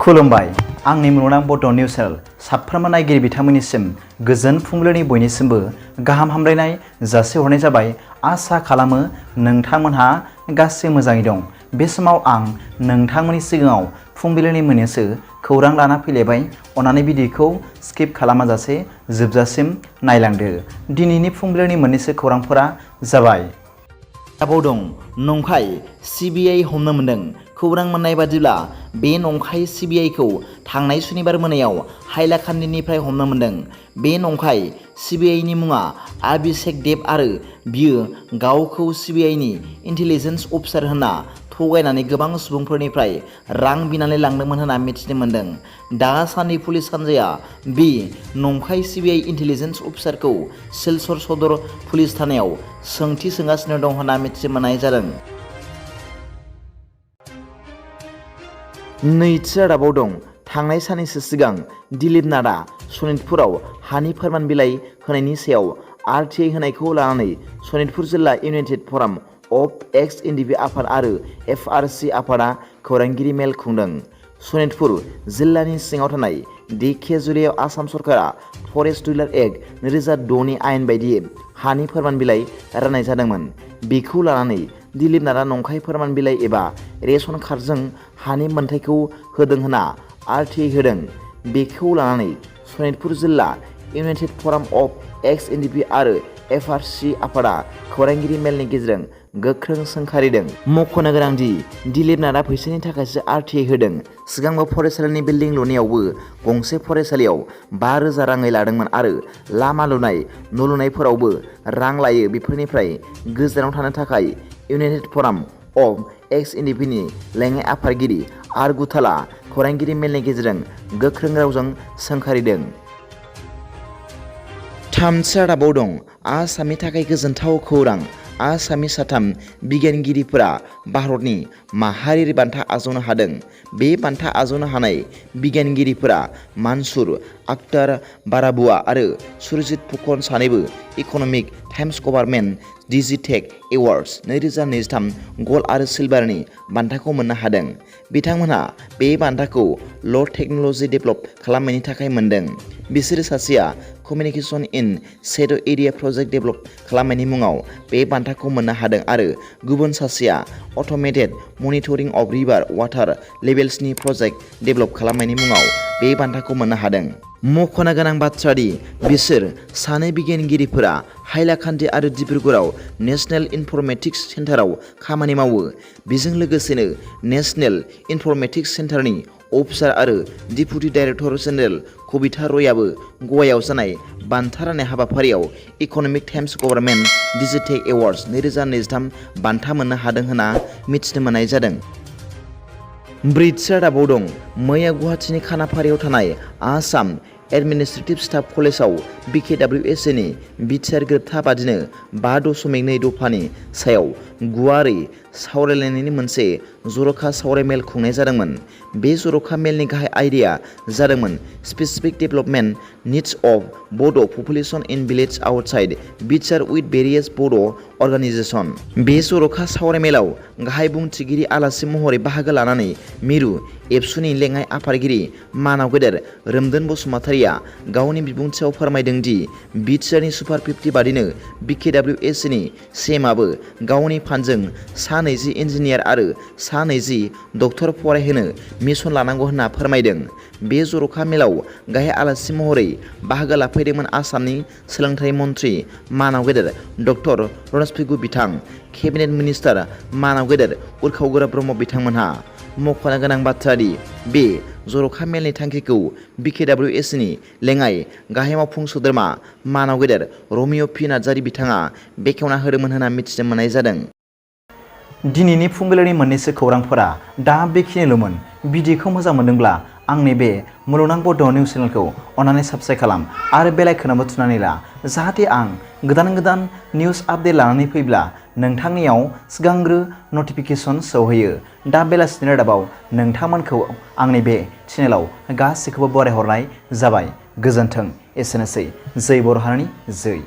खुलुमबाय आंनि मुलुगनां बड' निउस चेनेल साफ्रोमबो नायगिरि बिथांमोननिसिम गोजोन फुंबिलिनि बयनिसिमबो गाहाम हामलायनाय जासिहरनाय जाबाय। आसा खालामो नोंथांमोनहा गासै मोजाङै दं। बे समाव आं नोंथांमोननि सिगाङाव फुंबिलिनि मोननैसो खौरां लाना फैलायबाय। अन्नानै भिडिअखौ स्किप खालामाजासे जोबजासिम नायलांदो। दिनैनि फुंबिलिनि मोननैसो खौरांफोरा जाबाय। रादाबाव दं नंखाय सिबिआइ हमनो मोनदों। खौरां मोननाय बादिब्ला बे नंखाय सिबिआइखौ थांनाय सुनिबार मोनायाव हाइलाकान्दिनिफ्राय हमनो मोनदों। बे नंखाय सिबिआइनि मुङा अभिषेक देब आरो बियो गावखौ सिबिआइनि इन्टेलिजेन्स अफिसार होनना थगायनानै गोबां सुबुंफोरनिफ्राय रां बिनानै लांदोंमोन होनना मिथिनो मोन्दों। दासान्दि पुलिस हान्जाया बे नंखाय सिबिआइ इन्टेलिजेन्स अफिसारखौ सिलचर सदर पुलिस थानायाव सोंथि सोंगासिनो दं होनना मिथिनो मोननाय जादों। नैथि रादाबाव दं थांनाय साननैसो सिगां दिलीप नाथआ सनितपुराव हानि फोरमान बिलाइ होनायनि सायाव आरटिआइ होनायखौ लानानै सनितपुर जिल्ला इउनाइटेड फराम अफ एक्स एनडिपि आफाद आरो एफआरसि आफादा खौरांगिरि मेल खुंदों। सनितपुर जिल्लानि सिङाव थानाय धेकियाजुलियाव आसाम सरकारा फरेस्ट डिलार एक्ट 2006 नि आयेन बायदियै हानि फोरमान बिलाइ राननाय जादोंमोन। बेखौ लानानै दिलीप नाथआ नंखाय फोरमान बिलाइ एबा रेशन कार्डजों हानि मोनथायखौ होदों होनना आरटिआइ होदों। बेखौ लानानै सनितपुर जिल्ला इउनाइटेड फराम अफ एक्स एनडिपि आरो एफआरसि आफादा खौरांगिरि मेलनि गेजेरजों गोख्रों सोंखारिदों। मख'नो गोनांदि दिलीप नाथआ फैसानि थाखायसो आरटिआइ होदों। सिगांबो फरायसालिनि बिल्डिं लुनायावबो गंसे फरायसालियाव 5,000 राङै लादोंमोन आरो लामा लुनाय न' लुनायफोरावबो रां लायो। बेफोरनिफ्राय गोजानाव थानो थाखाय इउनाइटेड फराम अफ एक्स एनडिपिनि लेङाइ आफादगिरि आर गुथालआ खौरांगिरि मेलनि गेजेरजों गोख्रों रावजों सोंखारिदों। थामथि रादाबाव दं आसामनि थाखाय गोजोनथाव खौरां। आसामनि 3 बिगियानगिरिफोरा भारतनि माहारियारि बान्था आजावनो हादों। बे बान्था आजावनो हानाय बिगियानगिरिफोरा मानसुर आख्तार बाराबुआ आरो सुरजित फुकन सानैबो economic times government Digitek awards 2023 gold आरो सिलभारनि बान्थाखौ मोननो हादों। बिथांमोनहा बे बान्थाखौ ल' टेक्न'लजि डेभेलप खालामनायनि थाखाय मोनदों। बिसोर सासेया communication in shade' area project develop खालामनायनि मुङाव बे बान्थाखौ मोननो हादों आरो गुबुन सासेया automated monitoring of river water लेभेल्सनि प्रजेक्ट डेभेलप खालामनायनि मुङाव बे बान्थाखौ मोननो हादों। मख'नो गोनां बाथ्रा दि बिसोर सानै बिगियानगिरिफोरा हाइलाकान्दि आरो डिब्रुगड़आव नेशनेल इनफरमेटिक्स सेन्टाराव खामानि मावो। बेजों लोगोसेनो नेशनेल इनफरमेटिक्स सेन्टारनि अफिसार आरो डिपुटि डाइरेक्टर जेनेरेल कबिता रयआबो गवायाव जानाय बान्था राननाय हाबाफारियाव economic times government Digitek awards 2023 बान्था मोननो हादों होनना मिथिनो मोननाय जादों। ब्रैथि रादाबाव दं मैया गुवाहाटीनि खानाफारायाव थानाय आसाम एडमिनिस्ट्रेटिभ स्टाफ कलेजाव BKWAC नि BTR गोरोबथा बादिनो 5.2 दफानि सायाव गुवारै सावरायलायनायनि मोनसे जर'खा सावरायमेल खुंनाय जादोंमोन। बे जर'खा मेलनि गाहाय आयदाया जादोंमोन specific development needs of Bodo' population in village outside BTR with various Bodo' organization. बे जर'खा सावरायमेलाव गाहाय बुंथिगिरि आलासि महरै बाहागो लानानै मिरु एबसुनि लेङाइ आफादगिरि मानाव गेदेर रोमदोन बसुमतारिया गावनि बिबुंथियाव फोरमायदों दि BTR नि सुपार 50 बादिनो BKWAC नि CMआबो गावनि फान्डजों 20 इन्जिनियार आरो 20 डक्टर फरायहोनो मिशन लानांगौ होनना फोरमायदों। बे जर'खा मेलाव गाहाय आलासि महरै बाहागो लाफैदोंमोन आसामनि सोलोंथाइ मन्थ्रि मानाव गेदेर डक्टर रनज पेगु बिथां, केबिनेट मिनिस्टार मानाव गेदेर उर्खाव गोरा ब्रह्म बिथांमोनहा। मख'नो गोनां बाथ्रा दि बे जर'खा मेलनि थांखिखौ BKWAC नि लेङाइ गाहाय मावफुं सोद्रोमा मानाव गेदेर रमिअ' पि नार्जारि बिथाङा बेखेवना होदोंमोन होनना मिथिनो मोननाय जादों। दिनैनि फुंबिलिनि मोननैसो खौरांफोरा दा बेखिनिल'मोन। भिडिअखौ मोजां मोनदोंब्ला आंनि बे मुलुगनां बड' निउस चेनेलखौ अन्नानै साबस्क्राइब खालाम आरो बेल आइकनआवबो थुनानै ला, जाहाथे आं गोदान निउस आपडेट लानानै फैब्ला नोंथांनियाव सिगांग्रो नटिफिकेसन सौहैयो। दा बेलासिनि रादाबाव नोंथांमोनखौ आंनि बे चेनेलाव गासैखौबो बरायहरनाय जाबाय। गोजोन्थों। एसेनोसै। जै बर' हारिनि जै।